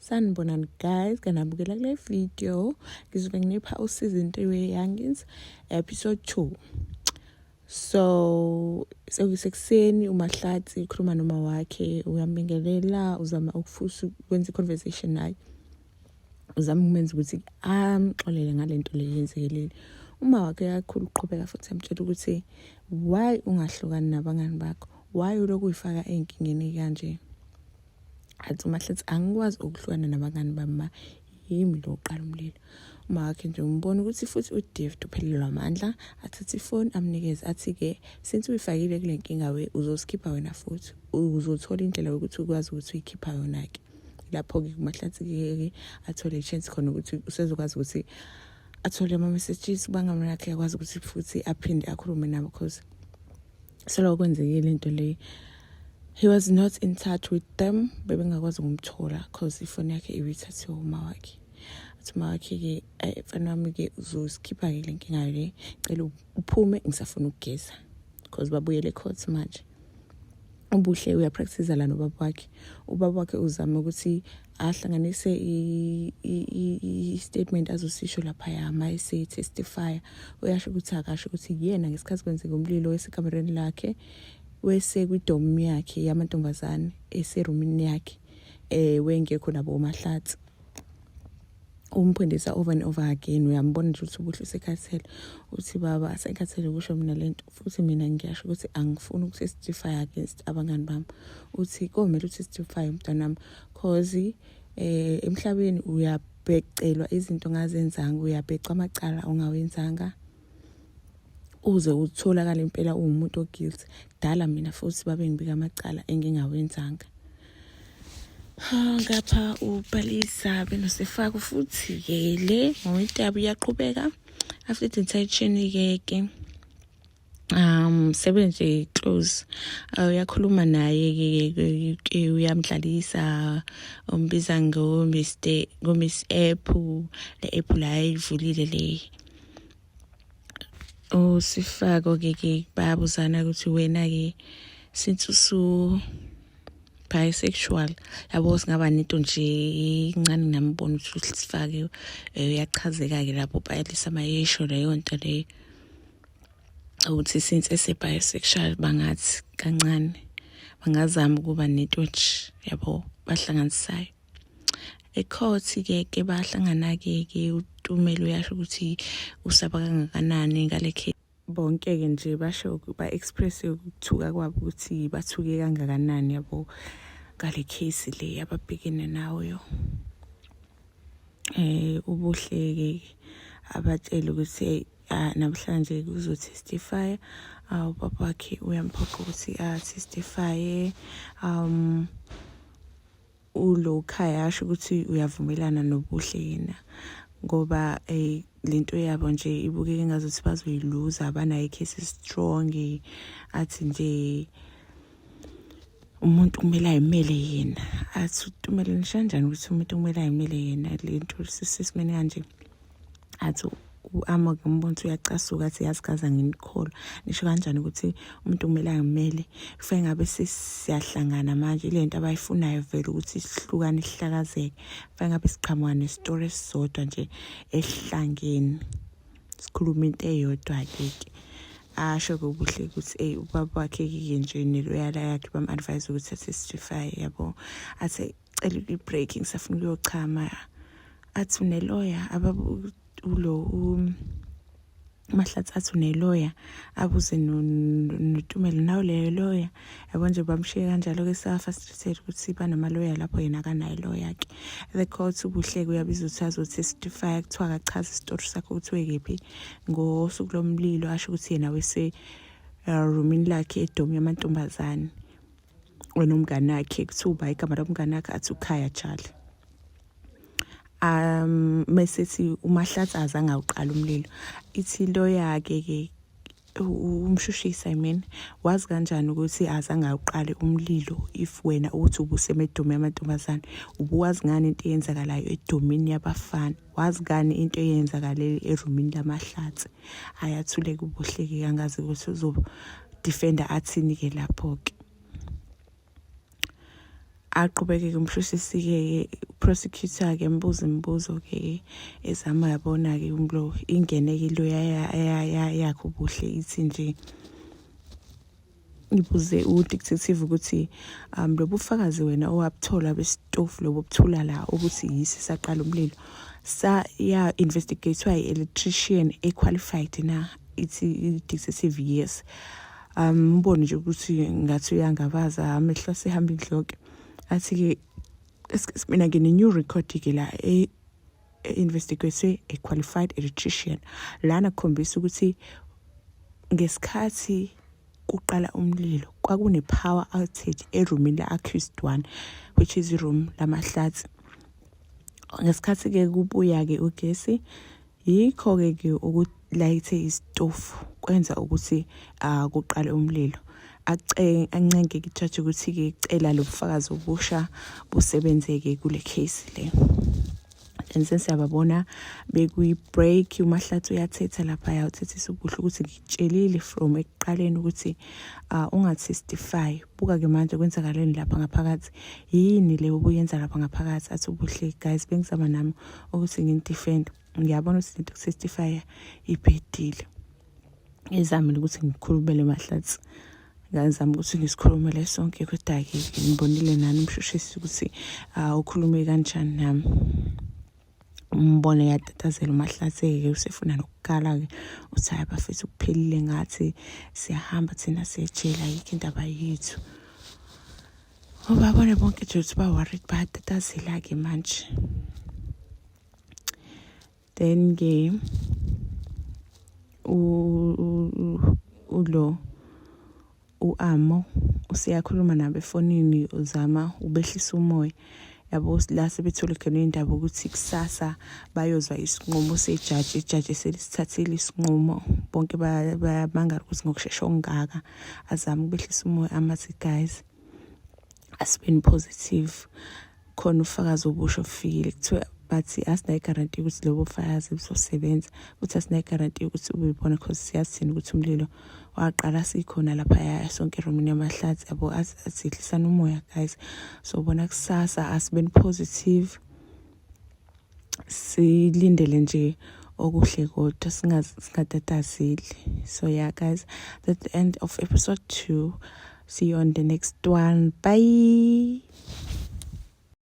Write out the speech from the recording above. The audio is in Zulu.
Sanibonani guys, kanabukela kule video ngizobe nginipha useason 3 we-Youngins episode 2. So sekusekuseni uMahlatsi ukhuluma noma wakhe uyambingelela uzama ukufusa ukwenza i-conversation naye uzama ukumenza ukuthi amxolele ngale nto le yenzekelile. Uma wakhe kakhulu uqhubeka futhi amtshela ukuthi why ungahlukani nabangani bakho, why ulokhu uyifaka ey'nkingeni kanje. Athi uMahlatsi angikwazi ukuhlukana nabangani bami ma yimi lo oqala umlilo. Uma wakhe nje umbona ukuthi futhi uDift uphelelwa amandla athathe ifoni amnikeze athi-ke since uyifakile kule nkinga we uzosikhipha wena futhi uzothola indlela yokuthi ukwazi ukuthi uyikhipha yona-ke. Lapho-ke uMahlatsi-ke athole i-chance khona ukuthi usezokwazi ukuthi athole ama-messages kubangani bakhe akwazi ukuthi futhi aphinde akhulume nabo cause selokhu kwenzekile into le he was not in touch with them bebengakwazi ukumthola cause ifoni yakhe ibithathiwe uma wakhe. Athi uma wakhe-ke mfana wami-ke uzosikhipha-ke le nkinga le cela uphume ngisafuna ukugeza cause babuyele ecourt manje. Ubuhle uyapractice la nobaba wakhe. Ubaba wakhe uzama ukuthi ahlanganise i-statement azosisho laphaya ma ese-testify. Uyasho ukuthi akasho ukuthi yena ngesikhathi kwenzeka umlilo wesekamereni lakhe wese kwidom yakhe yamantombazane eserumini yakhe wengekho nabo uMahlatsi. Umphindisa over and over again uyambona nje ukuthi uBuhle usekhathele. Uthi baba asekhathele kusho mina lento futhi mina ngiyasho ukuthi angifuni ukutestify against abangani bami. Uthi komele utestify mntanami cause emhlabeni uyabhecelwa izinto ongazenzanga, uyabhecwa amacala ongawenzanga uze utholakale impela uwumuntu oguilty. Kudala mina futhi babe ngibika amacala engingawenzanga. Ngapha uBalisa benoSefako futhi-ke le moment yabo iyaqhubeka after detention-ke ke sebenje close uyakhuluma naye ke uyamdlalisa umbiza ngo Mr ngo Miss App le app la ayivulile le. USifako ke ke bayabuzana ukuthi wena ke since usu bisexual yabo singaba nento nje incane nambona ukuthi usifake uyachazeka ke lapho bayalisa mayesho leyo nto leyo ukuthi since ese bisexual bangathi kancane bangazama ukuba nento nje yabo bahlanganisayo. Ecourt ke ke bahlangana ke ke uTumelo uyasho ukuthi usaba kangakanani ngale case. Bonke ke nje basho ba express ukuthuka kwabo ukuthi bathuke kangakanani yabo ngale case le ababhekene nayo. Ubuhle ke abatshela ukuthi namhlanje kuzo-testify ubaba wakhe uyamphoqa ukuthi a-testify ulo Khaya asho ukuthi uyavumelana noBuhle yena ngoba lento yabo nje ibukeka engazuthi bazoyiluza abanayo icase strong. Athi nje umuntu kumele ayimele yena. Athi uTumelo nisho kanjani ukuthi umuntu kumele ayimele yena lento sisesimeni kanje. Athi u-Ama ngambona ukuthi uyacasuka athi yazi kaze anginikholwa nisho kanjani ukuthi umuntu kumele angimele kufanele ngabe sesiyahlangana manje ile nto abayifunayo vele ukuthi sihlukane sihlakazeke kufanele ngabe siqhamuka nesitori esisodwa nje esihlangene sikhuluma into eyodwa-ke ke. Asho-ke uBuhle ukuthi eyi ubaba wakhe-ke nje neloyala yakhe bam-advise ukuthi atestify yabo. Athi cela i-break ngisafuna ukuyochama. Athi uneloya ulo uMahlatsi athi uneloya abuze noTumelo nawe leyo loya yabo nje bamshiye kanjalo-ke sa-frustrated ukuthi banamaloya lapho yena akanayo loya ke. The court uBuhle uyabiza ukuthi azotestify kuthiwa akachaze isitori sakhe ukuthi wekephi ngosuku lomlilo asho ukuthi yena wese roomini lakhe edomi yamantombazane onomngane wakhe kuthiwa uba igama lomngane wakhe athi uKhaya Jali. Mesethi uMahlatsi azange awuqala umlilo ithi loya ke ke umshushisi I mean wazi kanjani ukuthi azange awuqale umlilo if wena uthi ubusemedomi yamantombazane ubuwazi ngani into eyenzakalayo edomini yabafana wazi ngani into eyenzakale erumini laMahlatsi. Ayathuleka uBuhle-ke angazi ukuthi uzodefenda athini-ke lapho-ke. Aqhubeke-ke umshushisi-ke Prosecutor-ke mbuza imibuzo-ke ezama yabona-ke umlo ingene-ke ilo yakhe ubuhle ithi nje ngibuze u-detective ukuthi um lobu bufakazi wena owabuthola besitofu lobu buthula la ukuthi yisi saqala umlilo sa ya investigatewa i-electrician e-qualified na ithi i-detective yes um ubone nje ukuthi ngathi uyangabaza amehlo asehamba indloke athi-ke mina ngine-new record-ke la e investigatwe a qualified electrician lana kukhombisa ukuthi ngesikhathi kuqala umlilo kwakune-power outage erumini la-accused one which is iroom lamahlathi ngesikhathi-ke kubuya-ke ugesi yikho-ke ke ukulayithe isitofu kwenza ukuthi uh, kuqale umlilo ancenge ijaji ukuthi-ke cela lo bufakazi obusha busebenzeke kule case le and sesiyababona bekwi-break uMahlatsi uyathetha laphaya uthethisa ubuhle ukuthi ngitshelile from ekuqaleni ukuthi uh, ungatestify buka-ke manje kwenzakaleni lapha ngaphakathi yini le obuyenza lapha ngaphakathi athi ubuhle guys bengizama nami ukuthi ngini-defend ngiyabona ukuthi lento kutestifya ibhedile ngizamile ukuthi ngikhulumele Mahlatsi ngazama ukuthi ngisikhulumele sonke kodwa-ke ngibonile nani umshushisi ukuthi uh, ukhulume kanjani nami umbone yatatazela uMahlatsi-ke usefuna nokukala-ke uthi hhayi bafethu kuphelile ngathi siyahamba thina siyejela ayikho indaba yethu ubabone bonke nje ukuthi ba-worried bayatatazela-ke manje then ke ulo uAmo useyakhuluma nabo efonini uzama ubehlisa umoya yabo la sebethole khona indaba ukuthi kusasa bayozwa isinqumo sejaji ijaji selisithathile isinqumo bonke bayamangala ukuthi ngokushesha okungaka azame ukubehlisa umoya amathi guys asibeni positive khona ufakazi obusha obufikile kuthiwa bathi asinayo igaranti ukuthi lobo bufakazi buzosebenza futhi asinayo igaranti ukuthi ubuyibona cause siyazi thina ukuthi umlilo waqala sikhona laphaya sonke erumini yamahlathi yabo asidlisana umoya guys so bona kusasa asibeni positive silindele nje okuhle kodwa singatatazeli so yeah guys that's the end of episode 2 see you on the next one bye.